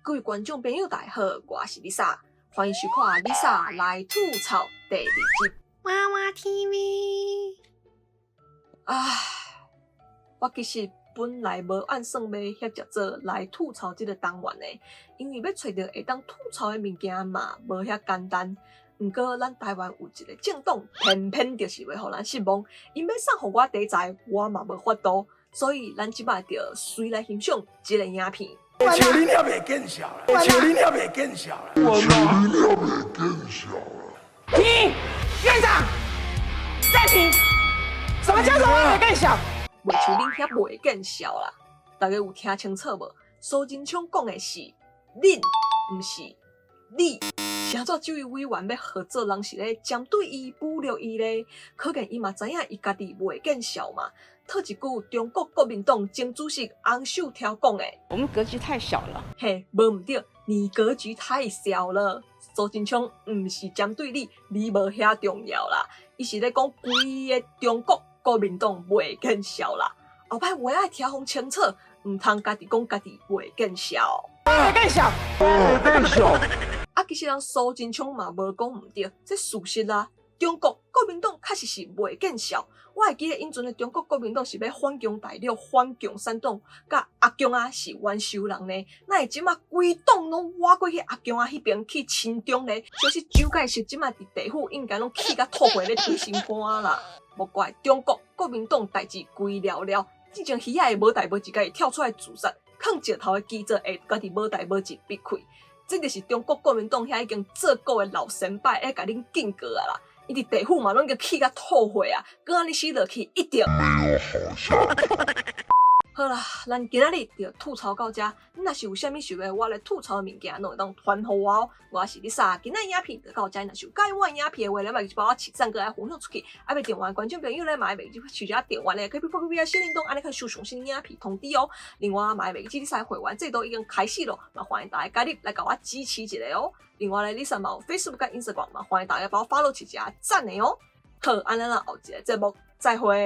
各位觀眾朋友，大家好，我是麗莎，歡迎收看《麗莎來吐槽》第二集。娃娃 TV。唉，我其實本來無按算欲翕這做來吐槽這個單元的，因為欲揣著會當吐槽的物件嘛，無遐簡單。毋過咱台灣有一個政黨，偏偏就是袂予人失望，𪜶欲送予我題材，我嘛無法度，所以咱這擺就隨來欣賞這個影片。笑恁遐袂見笑啦！笑恁遐袂見笑啦！笑恁遐袂見笑啦！停，院長，暫停。什麼叫做我袂見笑？袂像恁遐袂見笑啦！大家有聽清楚無？蘇貞昌講的是恁，毋是你。是按怎這位委員欲合作人是咧針對伊、侮辱伊咧？可見伊嘛知影伊家己袂見笑嘛。套一句中國國民黨前主席洪秀柱講的：我們格局太小了。嘿，無毋對，你格局太小了。蘇貞昌毋是針對你，你無遐重要啦。伊是咧講規个中國國民黨袂見笑啦。後擺話愛聽予清楚，毋通家己講家己袂見笑。袂見笑，袂見笑。啊，其實人蘇貞昌嘛無講毋對，這事實啦。中國國民黨確實是袂見笑。我會記得𪜶陣的中國國民黨是欲反攻大陸、反共產黨，佮阿共仔是冤仇人呢。哪會這馬規黨攏倚過去阿共仔彼邊去親中呢？相信蔣介石這馬佇地府應該攏氣甲吐血咧捶心肝啦。莫怪中國國民黨代誌規了了，之前魚仔的無代無誌家己跳出來自殺，囥石頭的基座會家己無代無誌避開。這就是中國國民黨遐已經做過的老先輩，會共恁警告啊啦！伊佇地府嘛，攏已經氣甲吐血啊！閣按呢死落去，一定沒有好下場。好啦，咱今仔日就吐槽到遮。你若是有啥物想欲我來吐槽的物件，攏會當傳予我哦。我是麗莎，今仔影片就到遮。若是有佮意我的影片的話，你嘛幫我揤讚閣來分享出去。啊，欲訂閱觀眾朋友咧，嘛會袂記取一下訂閱咧，可以開啟小鈴鐺，按呢會收上新影片通知哦。另外，嘛會袂記麗莎會員制度已經開始咯，嘛歡迎大家加入來共我支持一下哦。另外咧，麗莎嘛有 Facebook 佮 Instagram 嘛，歡迎大家幫我 follow 一下，讚的哦。好，按呢咱後一個節目再會。